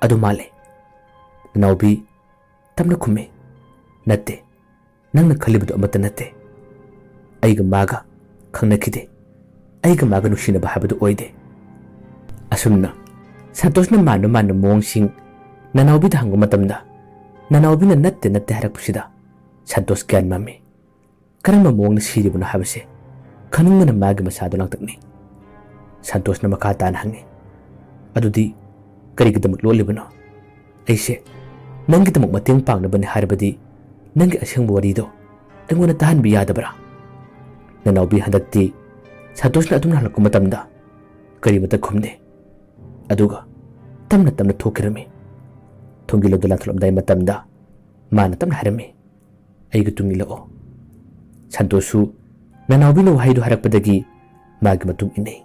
ꯑꯗꯨ ꯃꯥꯜꯂꯦ꯫" ꯅꯅꯥꯎꯕꯤ ꯇꯞꯅ ꯈꯨꯝꯃꯤ, "ꯅꯠꯇꯦ, ꯅꯪꯅ ꯈꯜꯂꯤꯕꯗꯨ ꯑꯃꯠꯇ ꯅꯠꯇꯦ꯫ ꯑꯩꯒ ꯃꯥꯒ ꯈꯪꯅꯈꯤꯗꯦ꯫ ꯑꯩꯒ ꯃꯥꯒ ꯅꯨꯡꯁꯤꯅꯕ ꯍꯥꯏꯕꯗꯨ ꯑꯣꯏꯗꯦ꯫" ꯑꯁꯨꯝꯅ ꯁꯟꯇꯣꯁꯅ ꯃꯥꯟꯕ ꯃꯥꯟꯕ ꯃꯑꯣꯡꯁꯤꯡ ꯅꯅꯥꯎꯕꯤꯗ ꯍꯪꯕ ꯃꯇꯝꯗ, ꯅꯅꯥꯎꯕꯤꯅ "ꯅꯠꯇꯦ, ꯅꯠꯇꯦ" ꯍꯥꯏꯔꯛꯄꯁꯤꯗ ꯁꯟꯇꯣꯁ ꯒ꯭ꯌꯥꯟ ꯃꯝꯃꯤ꯫ ꯀꯔꯝꯕ ꯃꯑꯣꯡꯗ ꯁꯤꯔꯤꯕꯅꯣ ꯍꯥꯏꯕꯁꯦ ꯈꯪꯅꯤꯡꯕꯅ ꯃꯥꯒꯤ ꯃꯁꯥꯗꯣ ꯂꯥꯡꯇꯛꯅꯩ꯫ ꯁꯟꯇꯣꯁꯅ ꯃꯈꯥ ꯇꯥꯅ ꯍꯪꯉꯤ, "ꯑꯗꯨꯗꯤ ꯀꯔꯤꯒꯤꯗꯃꯛ ꯂꯣꯠꯂꯤꯕꯅꯣ? ꯑꯩꯁꯦ ꯅꯪꯒꯤꯗꯃꯛ ꯃꯇꯦꯡ ꯄꯥꯡꯅꯕꯅꯤ ꯍꯥꯏꯔꯕꯗꯤ ꯅꯪꯒꯤ ꯑꯁꯦꯡꯕ ꯋꯥꯔꯤꯗꯣ ꯑꯩꯉꯣꯟꯗ ꯇꯥꯍꯟꯕ ꯌꯥꯗꯕ꯭ꯔꯥ?" ꯅꯅꯥꯎꯕꯤ ꯍꯟꯗꯛꯇꯤ ꯁꯟꯇꯣꯁꯅ ꯑꯗꯨꯝꯅ ꯍꯜꯂꯛꯄ ꯃꯇꯝꯗ ꯀꯔꯤꯃꯠꯇ ꯈꯨꯝꯗꯦ꯫ ꯑꯗꯨꯒ ꯇꯞꯅ ꯇꯞꯅ ꯊꯣꯛꯈꯤꯔꯝꯃꯤ꯫ ꯊꯣꯡꯒꯤꯜ ꯑꯗꯨ ꯂꯥꯟꯊꯣꯛꯂꯝꯗꯥꯏ ꯃꯇꯝꯗ ꯃꯥꯅ ꯇꯞꯅ ꯍꯥꯏꯔꯝꯃꯤ, "ꯑꯩꯒ ꯇꯨꯡ ꯏꯜꯂꯛꯑꯣ꯫" ꯁꯟꯇꯣꯁꯁꯨ ꯅꯅꯥꯎꯕꯤꯅ ꯋꯥꯍꯩꯗꯨ ꯍꯥꯏꯔꯛꯄꯗꯒꯤ ꯃꯥꯒꯤ ꯃꯇꯨꯡ ꯏꯟꯅꯩ꯫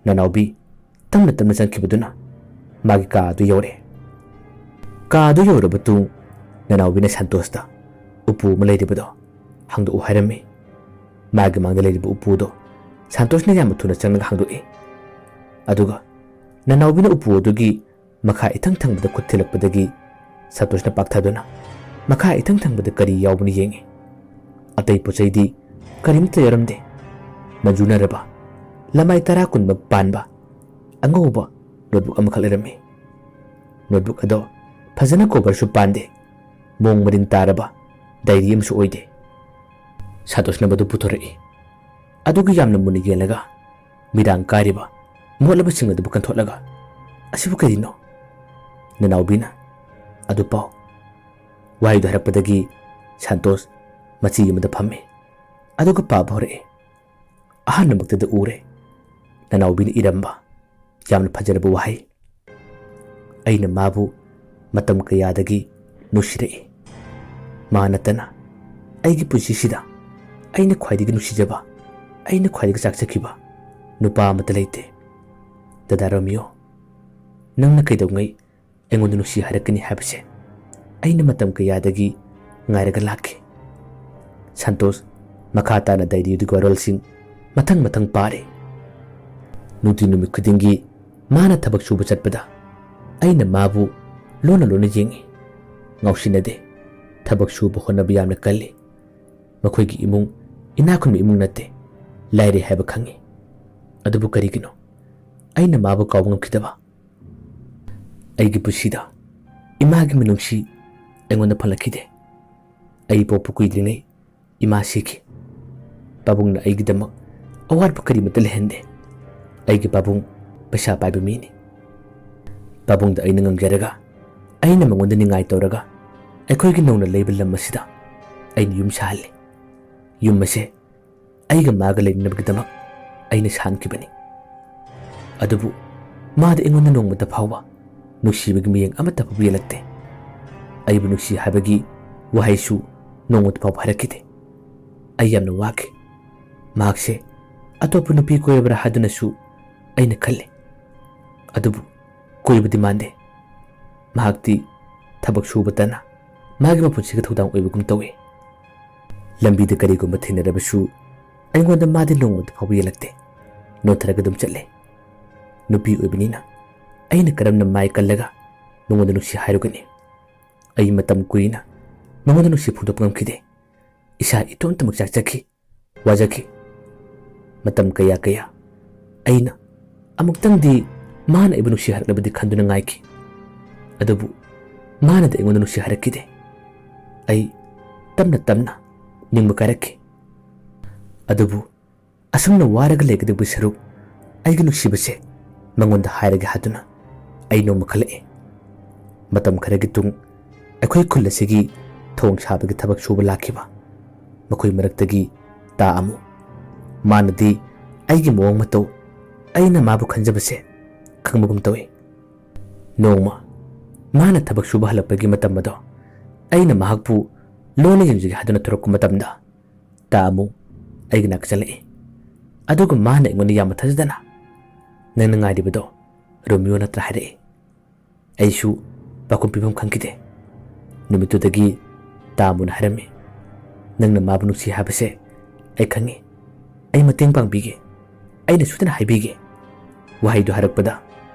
ꯅꯅꯥꯎꯕꯤ ꯇꯞꯅ ꯇꯞꯅ ꯆꯪꯈꯤꯕꯗꯨꯅ ꯃꯥꯒꯤ ꯀꯥ ꯑꯗꯨ ꯌꯧꯔꯦ꯫ ꯀꯥ ꯑꯗꯨ ꯌꯧꯔꯕ ꯃꯇꯨꯡ ꯅꯅꯥꯎꯕꯤꯅ ꯁꯟꯇꯣꯁꯇ ꯎꯄꯨ ꯑꯃ ꯂꯩꯔꯤꯕꯗꯣ ꯍꯥꯡꯗꯣꯛꯎ ꯍꯥꯏꯔꯝꯃꯤ꯫ ꯃꯥꯒꯤ ꯃꯥꯡꯗ ꯂꯩꯔꯤꯕ ꯎꯄꯨꯗꯣ ꯁꯟꯇꯣꯁꯅ ꯌꯥꯝꯅ ꯊꯨꯅ ꯆꯪꯂꯒ ꯍꯥꯡꯗꯣꯛꯏ꯫ ꯑꯗꯨꯒ ꯅꯅꯥꯎꯕꯤꯅ ꯎꯄꯨ ꯑꯗꯨꯒꯤ ꯃꯈꯥ ꯏꯊꯪ ꯊꯪꯕꯗ ꯈꯨꯠ ꯊꯤꯜꯂꯛꯄꯗꯒꯤ ꯁꯟꯇꯣꯁꯅ ꯄꯥꯛꯊꯗꯨꯅ ꯃꯈꯥ ꯏꯊꯪ ꯊꯪꯕꯗ ꯀꯔꯤ ꯌꯥꯎꯕꯅ ꯌꯦꯡꯉꯤ꯫ ꯑꯇꯩ ꯄꯣꯠ ꯆꯩꯗꯤ ꯀꯔꯤꯝꯇ ꯌꯥꯎꯔꯝꯗꯦ꯫ ꯃꯟꯖꯨꯅꯔꯕ ꯂꯃꯥꯏ ꯇꯔꯥ ꯀꯨꯟꯃꯨꯛ ꯄꯥꯟꯕ ꯑꯉꯧꯕ ꯅꯣꯠꯕꯨꯛ ꯑꯃꯈꯛ ꯂꯩꯔꯝꯃꯤ꯫ ꯅꯣꯠꯕꯨꯛ ꯑꯗꯣ ꯐꯖꯅ ꯀꯣꯚꯔꯁꯨ ꯄꯥꯟꯗꯦ꯫ ꯃꯑꯣꯡ ꯃꯔꯤꯟ ꯇꯥꯔꯕ ꯗꯥꯏꯔꯤ ꯑꯃꯁꯨ ꯑꯣꯏꯗꯦ꯫ ꯁꯟꯇꯣꯁꯅ ꯃꯗꯨ ꯄꯨꯊꯣꯔꯛꯏ꯫ ꯑꯗꯨꯒ ꯌꯥꯝꯅ ꯃꯨꯟꯅ ꯌꯦꯡꯂꯒ ꯃꯤꯔꯥꯡ ꯀꯥꯏꯔꯤꯕ ꯃꯣꯠꯂꯕꯁꯤꯡ ꯑꯗꯨꯕꯨ ꯀꯟꯊꯣꯛꯂꯒ, "ꯑꯁꯤꯕꯨ ꯀꯔꯤꯅꯣ?" ꯅꯅꯥꯎꯕꯤꯅ ꯑꯗꯨ ꯄꯥꯎ꯫ ꯋꯥꯍꯩꯗꯨ ꯍꯥꯏꯔꯛꯄꯗꯒꯤ ꯁꯟꯇꯣꯁ ꯃꯆꯤ ꯑꯃꯗ ꯐꯝꯃꯤ꯫ ꯑꯗꯨꯒ ꯄꯥꯕ ꯍꯧꯔꯛꯏ꯫ ꯑꯍꯥꯟꯕꯃꯛꯇꯗ ꯎꯔꯦ ꯅꯅꯥꯎꯕꯤꯅ ꯏꯔꯝꯕ ꯌꯥꯝꯅ ꯐꯖꯔꯕ ꯋꯥꯍꯩ꯫ ꯑꯩꯅ ꯃꯥꯕꯨ ꯃꯇꯝ ꯀꯌꯥꯗꯒꯤ ꯅꯨꯡꯁꯤꯔꯛꯏ꯫ ꯃꯥ ꯅꯠꯇꯅ ꯑꯩꯒꯤ ꯄꯨꯟꯁꯤꯁꯤꯗ ꯑꯩꯅ ꯈ꯭ꯋꯥꯏꯗꯒꯤ ꯅꯨꯡꯁꯤꯖꯕ, ꯑꯩꯅ ꯈ꯭ꯋꯥꯏꯗꯒꯤ ꯆꯥꯛꯆꯈꯤꯕ ꯅꯨꯄꯥ ꯑꯃꯠꯇ ꯂꯩꯇꯦ꯫ ꯗꯗꯥ ꯔꯣꯃꯤꯌꯣ, ꯅꯪꯅ ꯀꯩꯗꯧꯉꯩ ꯑꯩꯉꯣꯟꯗ ꯅꯨꯡꯁꯤ ꯍꯥꯏꯔꯛꯀꯅꯤ ꯍꯥꯏꯕꯁꯦ ꯑꯩꯅ ꯃꯇꯝ ꯀꯌꯥꯗꯒꯤ ꯉꯥꯏꯔꯒ ꯂꯥꯛꯈꯤ꯫ ꯁꯟꯇꯣꯁ ꯃꯈꯥ ꯇꯥꯅ ꯗꯥꯏꯔꯤ ꯑꯗꯨꯒꯤ ꯋꯥꯔꯣꯜꯁꯤꯡ ꯃꯊꯪ ꯃꯊꯪ ꯄꯥꯔꯦ꯫ ꯅꯨꯡꯇꯤ ꯅꯨꯃꯤꯠ ꯈꯨꯗꯤꯡꯒꯤ ꯃꯥꯅ ꯊꯕꯛ ꯁꯨꯕ ꯆꯠꯄꯗ ꯑꯩꯅ ꯃꯥꯕꯨ ꯂꯣꯟꯅ ꯂꯣꯟꯅ ꯌꯦꯡꯏ꯫ ꯉꯥꯎꯁꯤꯟꯅꯗꯦ꯫ ꯊꯕꯛ ꯁꯨꯕ ꯍꯣꯠꯅꯕ ꯌꯥꯝꯅ ꯀꯜꯂꯤ꯫ ꯃꯈꯣꯏꯒꯤ ꯏꯃꯨꯡ ꯏꯅꯥꯛ ꯈꯨꯟꯕ ꯏꯃꯨꯡ ꯅꯠꯇꯦ꯫ ꯂꯥꯏꯔꯩ ꯍꯥꯏꯕ ꯈꯪꯏ꯫ ꯑꯗꯨꯕꯨ ꯀꯔꯤꯒꯤꯅꯣ ꯑꯩꯅ ꯃꯥꯕꯨ ꯀꯥꯎꯕ ꯉꯝꯈꯤꯗꯕ? ꯑꯩꯒꯤ ꯄꯨꯟꯁꯤꯗ ꯏꯃꯥꯒꯤ ꯃꯤꯅꯨꯡꯁꯤ ꯑꯩꯉꯣꯟꯗ ꯐꯪꯂꯛꯈꯤꯗꯦ꯫ ꯑꯩ ꯄꯣꯛꯄ ꯀꯨꯏꯗ꯭ꯔꯤꯉꯩ ꯏꯃꯥ ꯁꯤꯈꯤ꯫ ꯄꯥꯕꯨꯡꯅ ꯑꯩꯒꯤꯗꯃꯛ ꯑꯋꯥꯠꯄ ꯀꯔꯤꯃꯠꯇ ꯂꯩꯍꯟꯗꯦ꯫ ꯑꯩꯒꯤ ꯄꯥꯕꯨꯡ ꯄꯩꯁꯥ ꯄꯥꯏꯕ ꯃꯤꯅꯤ꯫ ꯄꯥꯕꯨꯡꯗ ꯑꯩꯅ ꯉꯝꯖꯔꯒ, ꯑꯩꯅ ꯃꯉꯣꯟꯗ ꯅꯤꯡꯉꯥꯏ ꯇꯧꯔꯒ, ꯑꯩꯈꯣꯏꯒꯤ ꯅꯧꯅ ꯂꯩꯕ ꯂꯝ ꯑꯁꯤꯗ ꯑꯩꯅ ꯌꯨꯝ ꯁꯥꯍꯜꯂꯤ꯫ ꯌꯨꯝ ꯑꯁꯦ ꯑꯩꯒ ꯃꯥꯒ ꯂꯩꯅꯅꯕꯒꯤꯗꯃꯛ ꯑꯩꯅ ꯁꯥꯟꯈꯤꯕꯅꯤ꯫ ꯑꯗꯨꯕꯨ ꯃꯥꯗꯤ ꯑꯩꯉꯣꯟꯗ ꯅꯣꯡꯃꯇ ꯐꯥꯎꯕ ꯅꯨꯡꯁꯤꯕꯒꯤ ꯃꯤꯠꯌꯦꯡ ꯑꯃꯠꯇ ꯐꯥꯎꯕ ꯌꯦꯡꯂꯛꯇꯦ꯫ ꯑꯩꯕꯨ ꯅꯨꯡꯁꯤ ꯍꯥꯏꯕꯒꯤ ꯋꯥꯍꯩꯁꯨ ꯅꯣꯡꯃꯇ ꯐꯥꯎꯕ ꯍꯥꯏꯔꯛꯈꯤꯗꯦ꯫ ꯑꯩ ꯌꯥꯝꯅ ꯋꯥꯈꯤ꯫ ꯃꯍꯥꯛꯁꯦ ꯑꯇꯣꯞꯄ ꯅꯨꯄꯤ ꯀꯣꯏꯔꯕ꯭ꯔꯥ ꯍꯥꯏꯗꯨꯅꯁꯨ ꯑꯩꯅ ꯈꯜꯂꯤ꯫ ꯑꯗꯨꯕꯨ ꯀꯣꯏꯕꯗꯤ ꯃꯥꯟꯗꯦ꯫ ꯃꯍꯥꯛꯇꯤ ꯊꯕꯛ ꯁꯨꯕꯇꯅ ꯃꯥꯒꯤ ꯃꯄꯨꯟꯁꯤꯒ ꯊꯧꯗꯥꯡ ꯑꯣꯏꯕꯒꯨꯝ ꯇꯧꯏ꯫ ꯂꯝꯕꯤꯗ ꯀꯔꯤꯒꯨꯝꯕ ꯊꯦꯡꯅꯔꯕꯁꯨ ꯑꯩꯉꯣꯟꯗ ꯃꯥꯗꯤ ꯅꯣꯡꯃꯇ ꯐꯥꯎꯕ ꯌꯦꯡꯂꯛꯇꯦ꯫ ꯅꯣꯟꯊꯔꯒ ꯑꯗꯨꯝ ꯆꯠꯂꯦ꯫ ꯅꯨꯄꯤ ꯑꯣꯏꯕꯅꯤꯅ ꯑꯩꯅ ꯀꯔꯝꯅ ꯃꯥꯏ ꯀꯜꯂꯒ ꯃꯉꯣꯟꯗ ꯅꯨꯡꯁꯤ ꯍꯥꯏꯔꯨꯒꯅꯤ? ꯑꯩ ꯃꯇꯝ ꯀꯨꯏꯅ ꯃꯉꯣꯟꯗ ꯅꯨꯡꯁꯤ ꯐꯣꯡꯗꯣꯛꯄ ꯉꯝꯈꯤꯗꯦ꯫ ꯏꯁꯥ ꯏꯇꯣꯝꯇꯃꯛ ꯆꯥꯛꯆꯈꯤ, ꯋꯥꯖꯈꯤ꯫ ꯃꯇꯝ ꯀꯌꯥ ꯀꯌꯥ ꯑꯩꯅ ꯑꯃꯨꯛꯇꯪꯗꯤ ꯃꯥꯅ ꯑꯩꯕꯨ ꯅꯨꯡꯁꯤ ꯍꯥꯏꯔꯛꯂꯕꯗꯤ ꯈꯟꯗꯨꯅ ꯉꯥꯏꯈꯤ꯫ ꯑꯗꯨꯕꯨ ꯃꯥꯅꯗꯤ ꯑꯩꯉꯣꯟꯗ ꯅꯨꯡꯁꯤ ꯍꯥꯏꯔꯛꯈꯤꯗꯦ꯫ ꯑꯩ ꯇꯞꯅ ꯇꯞꯅ ꯅꯤꯡꯕ ꯀꯥꯏꯔꯛꯈꯤ꯫ ꯑꯗꯨꯕꯨ ꯑꯁꯨꯝꯅ ꯋꯥꯔꯒ ꯂꯩꯒꯗꯕꯒꯤ ꯁꯔꯨꯛ, ꯑꯩꯒꯤ ꯅꯨꯡꯁꯤꯕꯁꯦ ꯃꯉꯣꯟꯗ ꯍꯥꯏꯔꯒꯦ ꯍꯥꯏꯗꯨꯅ ꯑꯩ ꯅꯣꯡꯃ ꯈꯜꯂꯛꯑꯦ꯫ ꯃꯇꯝ ꯈꯔꯒꯤ ꯇꯨꯡ ꯑꯩꯈꯣꯏ ꯈꯨꯜ ꯑꯁꯤꯒꯤ ꯊꯣꯡ ꯁꯥꯕꯒꯤ ꯊꯕꯛ ꯁꯨꯕ ꯂꯥꯛꯈꯤꯕ꯫ ꯃꯈꯣꯏ ꯃꯔꯛꯇꯒꯤ ꯇꯥ ꯑꯃꯨ꯫ ꯃꯥꯅꯗꯤ ꯑꯩꯒꯤ ꯃꯑꯣꯡ ꯃꯇꯧ, ꯑꯩꯅ ꯃꯥꯕꯨ ꯈꯟꯖꯕꯁꯦ ꯈꯪꯕꯒꯨꯝ ꯇꯧꯏ꯫ ꯅꯣꯡꯃ ꯃꯥꯅ ꯊꯕꯛ ꯁꯨꯕ ꯍꯜꯂꯛꯄꯒꯤ ꯃꯇꯝ ꯑꯗꯣ ꯑꯩꯅ ꯃꯍꯥꯛꯄꯨ ꯂꯣꯟꯅ ꯌꯦꯡꯖꯒꯦ ꯍꯥꯏꯗꯨꯅ ꯊꯣꯔꯛꯄ ꯃꯇꯝꯗ, ꯇꯥ ꯑꯃꯨ ꯑꯩꯒꯤ ꯅꯥꯛꯇ ꯆꯠꯂꯛꯏ꯫ ꯑꯗꯨꯒ ꯃꯥꯅ ꯑꯩꯉꯣꯟꯗ ꯌꯥꯝꯅ ꯊꯥꯖꯗꯅ, "ꯅꯪꯅ ꯉꯥꯏꯔꯤꯕꯗꯣ ꯔꯣꯃꯤꯌꯣ ꯅꯠꯇ꯭ꯔꯥ?" ꯍꯥꯏꯔꯛꯏ꯫ ꯑꯩꯁꯨ ꯄꯥꯎꯈꯨꯝ ꯄꯤꯐꯝ ꯈꯪꯈꯤꯗꯦ꯫ ꯅꯨꯃꯤꯠꯇꯨꯗꯒꯤ ꯇꯥ ꯑꯃꯨꯅ ꯍꯥꯏꯔꯝꯃꯤ, "ꯅꯪꯅ ꯃꯥꯕꯨ ꯅꯨꯡꯁꯤ ꯍꯥꯏꯕꯁꯦ ꯑꯩ ꯈꯪꯉꯤ꯫ ꯑꯩ ꯃꯇꯦꯡ ꯄꯥꯡꯕꯤꯒꯦ꯫ ꯑꯩꯅ ꯁꯣꯏꯗꯅ ꯍꯥꯏꯕꯤꯒꯦ꯫" ꯋꯥꯍꯩꯗꯨ ꯍꯥꯏꯔꯛꯄꯗ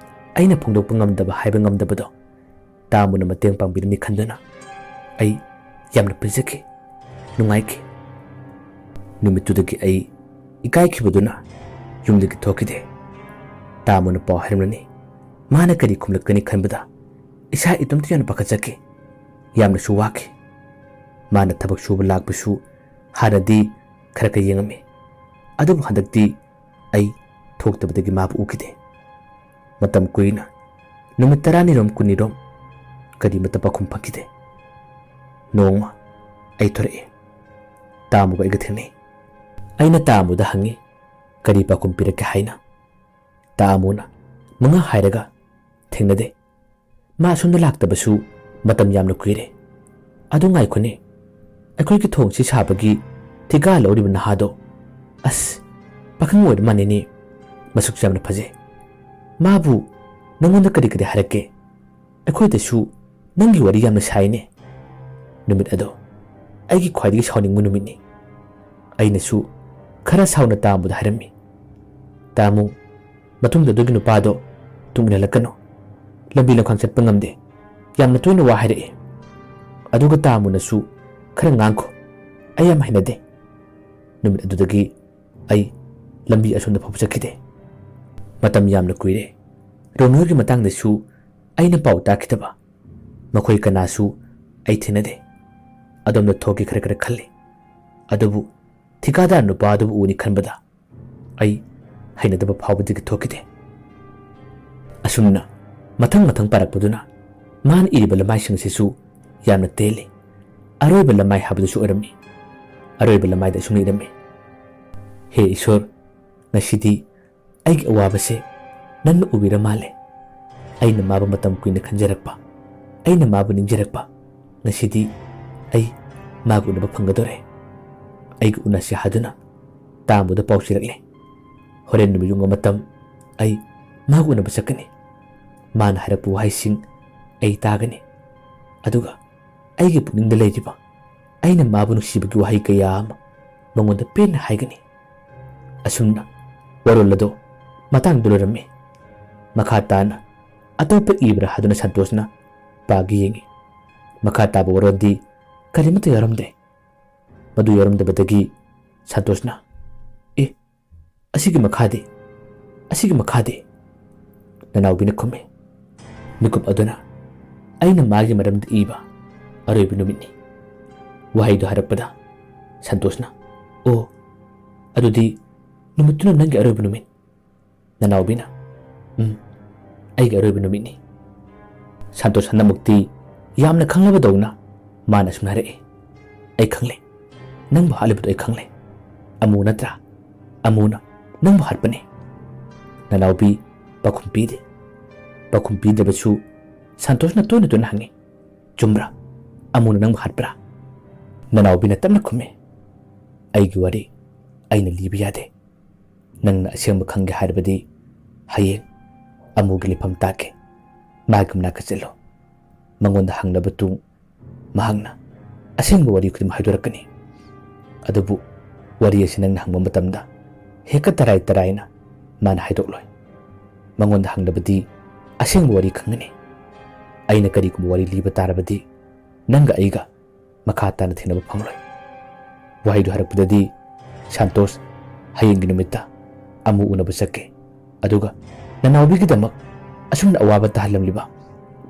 ꯑꯩꯅ ꯐꯣꯡꯗꯣꯛꯄ ꯉꯝꯗꯕ, ꯍꯥꯏꯕ ꯉꯝꯗꯕꯗꯣ ꯇꯥ ꯑꯃꯨꯅ ꯃꯇꯦꯡ ꯄꯥꯡꯕꯤꯔꯅꯤ ꯈꯟꯗꯨꯅ ꯑꯩ ꯌꯥꯝꯅ ꯄꯦꯟꯖꯈꯤ, ꯅꯨꯡꯉꯥꯏꯈꯤ꯫ ꯅꯨꯃꯤꯠꯇꯨꯗꯒꯤ ꯑꯩ ꯏꯀꯥꯏꯈꯤꯕꯗꯨꯅ ꯌꯨꯝꯗꯒꯤ ꯊꯣꯛꯈꯤꯗꯦ꯫ ꯇꯥ ꯑꯃꯨꯅ ꯄꯥꯎ ꯍꯥꯏꯔꯝꯂꯅꯤ, ꯃꯥꯅ ꯀꯔꯤ ꯈꯨꯝꯂꯛꯀꯅꯤ ꯈꯟꯕꯗ ꯏꯁꯥ ꯏꯇꯣꯝꯇ ꯌꯥꯝꯅ ꯄꯥꯈꯠꯆꯈꯤ꯫ ꯌꯥꯝꯅꯁꯨ ꯋꯥꯈꯤ꯫ ꯃꯥꯅ ꯊꯕꯛ ꯁꯨꯕ ꯂꯥꯛꯄꯁꯨ ꯍꯥꯟꯅꯗꯤ ꯈꯔ ꯈꯔ ꯌꯦꯡꯉꯝꯃꯤ, ꯑꯗꯨꯕꯨ ꯍꯟꯗꯛꯇꯤ ꯑꯩ ꯊꯣꯛꯇꯕꯗꯒꯤ ꯃꯥꯕꯨ ꯎꯈꯤꯗꯦ꯫ ꯃꯇꯝ ꯀꯨꯏꯅ, ꯅꯨꯃꯤꯠ ꯇꯔꯥꯅꯤꯔꯣꯝ ꯀꯨꯟꯅꯤꯔꯣꯝ, ꯀꯔꯤꯃꯠꯇ ꯄꯥꯎꯈꯨꯝ ꯐꯪꯈꯤꯗꯦ꯫ ꯅꯣꯡꯃ ꯑꯩ ꯊꯣꯔꯛꯏ꯫ ꯇꯥ ꯑꯃꯨꯒ ꯑꯩꯒ ꯊꯦꯡꯅꯩ꯫ ꯑꯩꯅ ꯇꯥ ꯑꯃꯨꯗ ꯍꯪꯉꯤ, "ꯀꯔꯤ ꯄꯥꯎꯈꯨꯝ ꯄꯤꯔꯛꯀꯦ ꯍꯥꯏꯅ?" ꯇꯥ ꯑꯃꯨꯅ ꯃꯉꯥ ꯍꯥꯏꯔꯒ ꯊꯦꯡꯅꯗꯦ꯫ ꯃꯥ ꯑꯁꯣꯝꯗ ꯂꯥꯛꯇꯕꯁꯨ ꯃꯇꯝ ꯌꯥꯝꯅ ꯀꯨꯏꯔꯦ꯫ ꯑꯗꯨ ꯉꯥꯏꯈꯣꯅꯦ, ꯑꯩꯈꯣꯏꯒꯤ ꯊꯣꯡꯁꯤ ꯁꯥꯕꯒꯤ ꯊꯤꯀꯥ ꯂꯧꯔꯤꯕ ꯅꯍꯥꯗꯣ, ꯑꯁ, ꯄꯥꯈꯪ ꯑꯣꯏꯔ ꯃꯥꯜꯂꯤꯅꯦ, ꯃꯁꯛꯁꯨ ꯌꯥꯝꯅ ꯐꯖꯩ꯫ ꯃꯥꯕꯨ ꯅꯪꯉꯣꯟꯗ ꯀꯔꯤ ꯀꯔꯤ ꯍꯥꯏꯔꯛꯀꯦ? ꯑꯩꯈꯣꯏꯗꯁꯨ ꯅꯪꯒꯤ ꯋꯥꯔꯤ ꯌꯥꯝꯅ ꯁꯥꯏꯅꯦ꯫ ꯅꯨꯃꯤꯠ ꯑꯗꯣ ꯑꯩꯒꯤ ꯈ꯭ꯋꯥꯏꯗꯒꯤ ꯁꯥꯎꯅꯤꯡꯕ ꯅꯨꯃꯤꯠꯅꯤ꯫ ꯑꯩꯅꯁꯨ ꯈꯔ ꯁꯥꯎꯅ ꯇꯥ ꯑꯃꯨꯗ ꯍꯥꯏꯔꯝꯃꯤ, "ꯇꯥ ꯑꯃꯨ, ꯃꯇꯨꯡꯗ ꯑꯗꯨꯒꯤ ꯅꯨꯄꯥꯗꯣ ꯇꯨꯡ ꯏꯜꯍꯜꯂꯛꯀꯅꯨ꯫ ꯂꯝꯕꯤ ꯂꯝꯈꯥꯡ ꯆꯠꯄ ꯉꯝꯗꯦ꯫ ꯌꯥꯝꯅ ꯇꯣꯏꯅ ꯋꯥ ꯍꯥꯏꯔꯛꯏ꯫" ꯑꯗꯨꯒ ꯇꯥꯃꯨꯅꯁꯨ ꯈꯔ ꯉꯥꯡꯈꯣ, ꯑꯩ ꯌꯥꯝ ꯍꯩꯅꯗꯦ꯫ ꯅꯨꯃꯤꯠ ꯑꯗꯨꯗꯒꯤ ꯑꯩ ꯂꯝꯕꯤ ꯑꯁꯣꯝꯗ ꯐꯥꯎꯕ ꯆꯠꯈꯤꯗꯦ꯫ ꯃꯇꯝ ꯌꯥꯝꯅ ꯀꯨꯏꯔꯦ꯫ ꯔꯣꯃꯤꯌꯣꯒꯤ ꯃꯇꯥꯡꯗꯁꯨ ꯑꯩꯅ ꯄꯥꯎ ꯇꯥꯈꯤꯗꯕ꯫ ꯃꯈꯣꯏ ꯀꯅꯥꯁꯨ ꯑꯩ ꯊꯦꯡꯅꯗꯦ꯫ ꯑꯗꯣꯝꯗ ꯊꯣꯛꯀꯦ ꯈꯔ ꯈꯔ ꯈꯜꯂꯤ꯫ ꯑꯗꯨꯕꯨ ꯊꯤꯀꯥꯗꯥꯔ ꯅꯨꯄꯥ ꯑꯗꯨꯕꯨ ꯎꯅꯤ ꯈꯟꯕꯗ ꯑꯩ ꯍꯩꯅꯗꯕ ꯐꯥꯎꯕꯗꯒꯤ ꯊꯣꯛꯈꯤꯗꯦ꯫ ꯑꯁꯨꯝꯅ ꯃꯊꯪ ꯃꯊꯪ ꯄꯥꯔꯛꯄꯗꯨꯅ ꯃꯥꯅ ꯏꯔꯤꯕ ꯂꯃꯥꯏꯁꯤꯡ ꯑꯁꯤꯁꯨ ꯌꯥꯝꯅ ꯇꯦꯜꯂꯤ꯫ ꯑꯔꯣꯏꯕ ꯂꯃꯥꯏ ꯍꯥꯏꯕꯗꯨꯁꯨ ꯑꯣꯏꯔꯝꯃꯤ꯫ ꯑꯔꯣꯏꯕ ꯂꯃꯥꯏꯗ ꯑꯁꯨꯝꯅ ꯏꯔꯝꯃꯤ: "ꯍꯦ ꯏꯁꯣꯔ, ꯉꯁꯤꯗꯤ ꯑꯩꯒꯤ ꯑꯋꯥꯕꯁꯦ ꯅꯪꯅ ꯎꯕꯤꯔ ꯃꯥꯜꯂꯦ꯫ ꯑꯩꯅ ꯃꯥꯕꯨ ꯃꯇꯝ ꯀꯨꯏꯅ ꯈꯟꯖꯔꯛꯄ, ꯑꯩꯅ ꯃꯥꯕꯨ ꯅꯤꯡꯖꯔꯛꯄ, ꯉꯁꯤꯗꯤ ꯑꯩ ꯃꯥꯒ ꯎꯅꯕ ꯐꯪꯒꯗꯧꯔꯦ꯫ ꯑꯩꯒ ꯎꯅꯁꯤ ꯍꯥꯏꯗꯨꯅ ꯇꯥꯝꯕꯗ ꯄꯥꯎ ꯆꯦꯜꯂꯛꯂꯦ꯫ ꯍꯣꯔꯦꯟ ꯅꯨꯃꯤꯠ ꯌꯨꯡꯕ ꯃꯇꯝ ꯑꯩ ꯃꯥꯒ ꯎꯅꯕ ꯆꯠꯀꯅꯤ꯫ ꯃꯥꯅ ꯍꯥꯏꯔꯛꯄ ꯋꯥꯍꯩꯁꯤꯡ ꯑꯩ ꯇꯥꯒꯅꯤ꯫ ꯑꯗꯨꯒ ꯑꯩꯒꯤ ꯄꯨꯛꯅꯤꯡꯗ ꯂꯩꯔꯤꯕ ꯑꯩꯅ ꯃꯥꯕꯨ ꯅꯨꯡꯁꯤꯕꯒꯤ ꯋꯥꯍꯩ ꯀꯌꯥ ꯑꯃ ꯃꯉꯣꯟꯗ ꯄꯦꯟꯅ ꯍꯥꯏꯒꯅꯤ"꯫ ꯑꯁꯨꯝꯅ ꯋꯥꯔꯣꯜ ꯑꯗꯨ ꯃꯇꯥꯡꯗ ꯂꯣꯏꯔꯝꯃꯤ꯫ ꯃꯈꯥ ꯇꯥꯅ ꯑꯇꯣꯞꯄ ꯏꯕ꯭ꯔꯥ ꯍꯥꯏꯗꯨꯅ ꯁꯟꯇꯣꯁꯅ ꯄꯥꯒꯦ ꯌꯦꯡꯉꯤ꯫ ꯃꯈꯥ ꯇꯥꯕ ꯋꯥꯔꯣꯜꯗꯤ ꯀꯔꯤꯃꯠꯇ ꯌꯥꯎꯔꯝꯗꯦ꯫ ꯃꯗꯨ ꯌꯥꯎꯔꯝꯗꯕꯗꯒꯤ ꯁꯟꯇꯣꯁꯅ, "ꯑꯦ, ꯑꯁꯤꯒꯤ ꯃꯈꯥꯗꯤ? ꯑꯁꯤꯒꯤ ꯃꯈꯥꯗꯤ?" ꯅꯅꯥꯎꯕꯤꯅ ꯈꯨꯝꯃꯤ꯫ ꯃꯤꯀꯨꯞ ꯑꯗꯨꯅ ꯑꯩꯅ ꯃꯥꯒꯤ ꯃꯔꯝꯗ ꯏꯕ ꯑꯔꯣꯏꯕ ꯅꯨꯃꯤꯠꯅꯤ꯫ ꯋꯥꯍꯩꯗꯨ ꯍꯥꯏꯔꯛꯄꯗ ꯁꯟꯇꯣꯁꯅ, "ꯑꯣ, ꯑꯗꯨꯗꯤ ꯅꯨꯃꯤꯠꯇꯨꯅ ꯅꯪꯒꯤ ꯑꯔꯣꯏꯕ ꯅꯨꯃꯤꯠ?" ꯅꯅꯥꯎꯕꯤꯅ, "ꯎꯝ, ꯑꯩꯒꯤ ꯑꯔꯣꯏꯕ ꯅꯨꯃꯤꯠꯅꯤ"꯫ ꯁꯟꯇꯣꯁꯅ ꯑꯃꯨꯛꯇꯤ ꯌꯥꯝꯅ ꯈꯪꯂꯕꯗꯧꯅ ꯃꯥꯅ ꯑꯁꯨꯝꯅ ꯍꯥꯏꯔꯛꯏ, "ꯑꯩ ꯈꯪꯂꯦ, ꯅꯪꯕꯨ ꯍꯥꯠꯂꯤꯕꯗꯨ ꯑꯩ ꯈꯪꯂꯦ꯫ ꯑꯃꯨ ꯅꯠꯇ꯭ꯔꯥ? ꯑꯃꯨꯅ ꯅꯪꯕꯨ ꯍꯥꯠꯄꯅꯦ"꯫ ꯅꯅꯥꯎꯕꯤ ꯄꯥꯎꯈꯨꯝ ꯄꯤꯗꯦ꯫ ꯄꯥꯎꯈꯨꯝ ꯄꯤꯗꯕꯁꯨ ꯁꯟꯇꯣꯁꯅ ꯇꯣꯏꯅ ꯇꯣꯏꯅ ꯍꯪꯉꯤ, "ꯆꯨꯝꯕ꯭ꯔꯥ? ꯑꯃꯨꯅ ꯅꯪꯕꯨ ꯍꯥꯠꯄ꯭ꯔꯥ?" ꯅꯅꯥꯎꯕꯤꯅ ꯇꯞꯅ ꯈꯨꯝꯃꯤ, "ꯑꯩꯒꯤ ꯋꯥꯔꯤ ꯑꯩꯅ ꯂꯤꯕ ꯌꯥꯗꯦ꯫ ꯅꯪꯅ ꯑꯁꯦꯡꯕ ꯈꯪꯒꯦ ꯍꯥꯏꯔꯕꯗꯤ ꯍꯌꯦꯡ ꯑꯃꯨꯒꯤ ꯂꯩꯐꯝ ꯇꯥꯛꯀꯦ꯫ ꯃꯥꯒꯤ ꯃꯅꯥꯛꯇ ꯆꯠꯂꯨ꯫ ꯃꯉꯣꯟꯗ ꯍꯪꯂꯕ ꯇꯨꯡ ꯃꯍꯥꯛꯅ ꯑꯁꯦꯡꯕ ꯋꯥꯔꯤ ꯈꯨꯗꯤꯡꯃꯛ ꯍꯥꯏꯗꯣꯔꯛꯀꯅꯤ꯫ ꯑꯗꯨꯕꯨ ꯋꯥꯔꯤ ꯑꯁꯤ ꯅꯪꯅ ꯍꯪꯕ ꯃꯇꯝꯗ ꯍꯦꯛꯇ ꯇꯔꯥꯏ ꯇꯔꯥꯏꯅ ꯃꯥꯅ ꯍꯥꯏꯗꯣꯛꯂꯣꯏ꯫ ꯃꯉꯣꯟꯗ ꯍꯪꯂꯕꯗꯤ ꯑꯁꯦꯡꯕ ꯋꯥꯔꯤ ꯈꯪꯒꯅꯤ꯫ ꯑꯩꯅ ꯀꯔꯤꯒꯨꯝꯕ ꯋꯥꯔꯤ ꯂꯤꯕ ꯇꯥꯔꯕꯗꯤ ꯅꯪꯒ ꯑꯩꯒ ꯃꯈꯥ ꯇꯥꯅ ꯊꯦꯡꯅꯕ ꯐꯪꯂꯣꯏ꯫ ꯋꯥꯍꯩꯗꯨ ꯍꯥꯏꯔꯛꯄꯗꯗꯤ ꯁꯥꯟꯇꯣꯁ ꯍꯌꯦꯡꯒꯤ ꯅꯨꯃꯤꯠꯇ ꯑꯃꯨꯛ ꯎꯅꯕ ꯆꯠꯀꯦ, ꯑꯗꯨꯒ ꯅꯅꯥꯎꯕꯤꯒꯤꯗꯃꯛ ꯑꯁꯨꯝꯅ ꯑꯋꯥꯕ ꯇꯥꯍꯜꯂꯝꯂꯤꯕ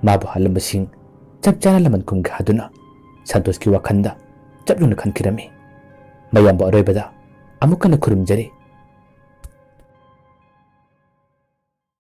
ꯃꯥꯕꯨ ꯍꯥꯜꯂꯝꯕꯁꯤꯡ ꯆꯞ ꯆꯥꯅ ꯂꯃꯟ ꯈꯨꯝꯒꯦ ꯍꯥꯏꯗꯨꯅ ꯁꯥꯟꯇꯣꯁꯀꯤ ꯋꯥꯈꯜꯗ ꯆꯞ ꯌꯨꯡꯅ ꯈꯟꯈꯤꯔꯝꯃꯤ꯫ ꯃꯌꯥꯝꯕ ꯑꯔꯣꯏꯕꯗ ꯑꯃꯨꯛ ꯍꯟꯅ ꯈꯨꯔꯨꯝꯖꯔꯤ꯫